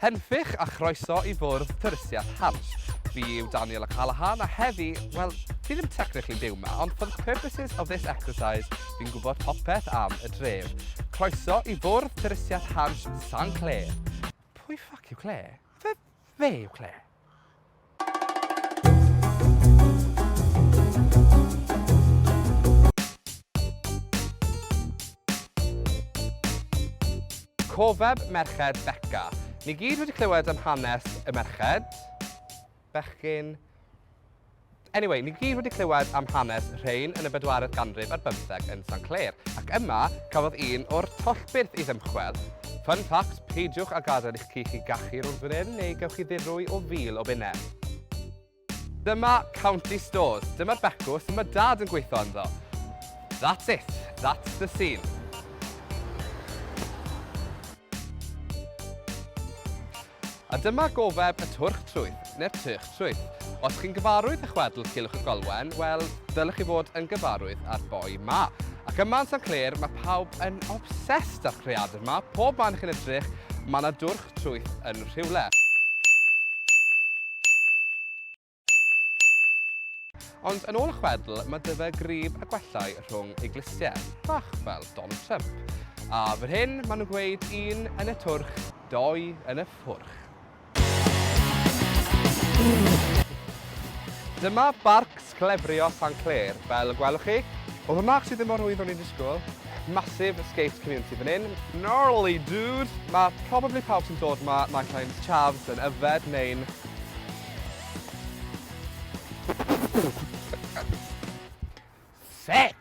Henffych a chroeso i fwrdd twristiaeth Hansh. Fi yw Daniel O'Callaghan a heddi, wel, fi ddim technically byw 'ma, ond for the purposes of this exercise, fi'n gwybod popeth am y dref. Croeso i fwrdd twristiaeth Hansh San Clêr. Pwy ffuck yw Claire? Fe, fe yw Claire? Cofeb Merched Beca. Ni gyd wedi clywed am hanes y merched, bechgyn... Anyway, ni gyd wedi clywed am hanes rhein yn y bedwaredd ganrif ar bymtheg yn San Clêr, ac yma cafodd un o'r tollbyrth ei ddymchwel. Fun fact, peidiwch â gadael i'ch ci chi gachu rownd fan hyn neu gewch chi ddirwy o fil o bunnau. Dyma County Stores. Dyma'r becws mae Dad yn gweithio ynddo. That's it. That's the scene. A dyma gofeb y Twrch Trwyth, neu'r Tych Trwyth. Os chi'n gyfarwydd â chwedl Culhwch ac Olwen, wel, dylech chi fod yn gyfarwydd â'r boi 'ma. Ac yma yn St Clêr, mae pawb yn obsessed â'r creadur 'ma. Pob man chi'n edrych, mae 'na dwrch trwyth yn rhywle. Ond yn ôl y chwedl, mae 'da fe grib a gwellau rhwng ei glustiau, bach fel Donald Trump. A fan hyn, maen nhw'n gweud un yn y twrch, dou yn y ffwrch. Dyma Barc Sglefrio San Clêr, fel y gwelwch chi. Oedd hwnna actually ddim mor rhwydd o'n i'n disgwyl. Massive skate community fan hyn. Gnarly dude! Mae probably pawb sy'n dod 'ma naill ai'n chavs, yn yfed neu'n Sick!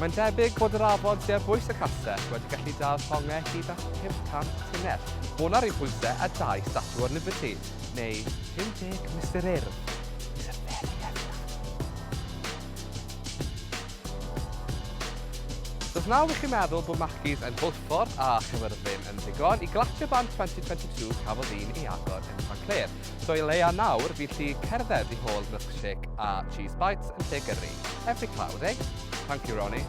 Mae'n debyg bod yr afon sy ar bwys y castell wedi gallu dal llongau hyd at 500 tunnell. Ma' hwnna'r un pwysau â dau Statue of Liberty, neu 50 Mister Urdd. He's a very heavy man. Does nawr i chi meddwl bod Mackies yn Hwlffordd a Chaerfyrddin yn ddigon, i glatsio bant 2022 cafodd un ei agor yn San Clêr. So i leia nawr fi llu cerdded i hôl milkshake a cheese bites yn lle gyrru. Every cloud, eh? Thank you, Ronnie.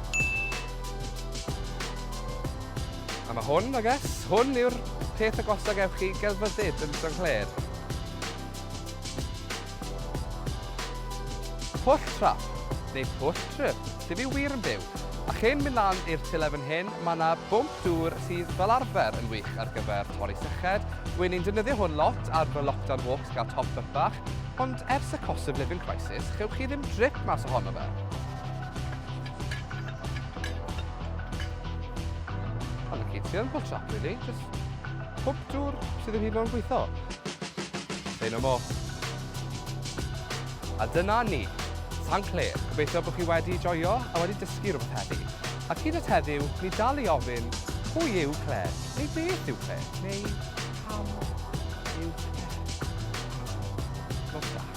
A mae hwn, I guess, hwn yw'r peth agosa gewch chi gelfyddyd yn San Clêr. Pwll trap, neu pwll trip, lle fi wir yn byw. A chyn mynd lan i'r tyle fan hyn, mae yna bwmp dŵr sydd fel arfer yn wych ar gyfer torri syched. Wy'n i'n defnyddio hwn lot ar fy lockdown walks gael top up bach, ond ers y cost of living crisis, chewch chi ddim drip mas ohono fe. Ond y gyd sydd yn pwll trap, really, just pwmp dŵr sydd yn hyd yn oed yn gweithio. Say no more. A dyna ni. San Clêr. Gobeithio bod chi wedi joio a wedi dysgu rhywbeth heddi. Ac hyd at heddiw, ni dal i ofyn, pwy yw Claire? Neu beth yw Claire? Neu pam yw Claire? Nos da.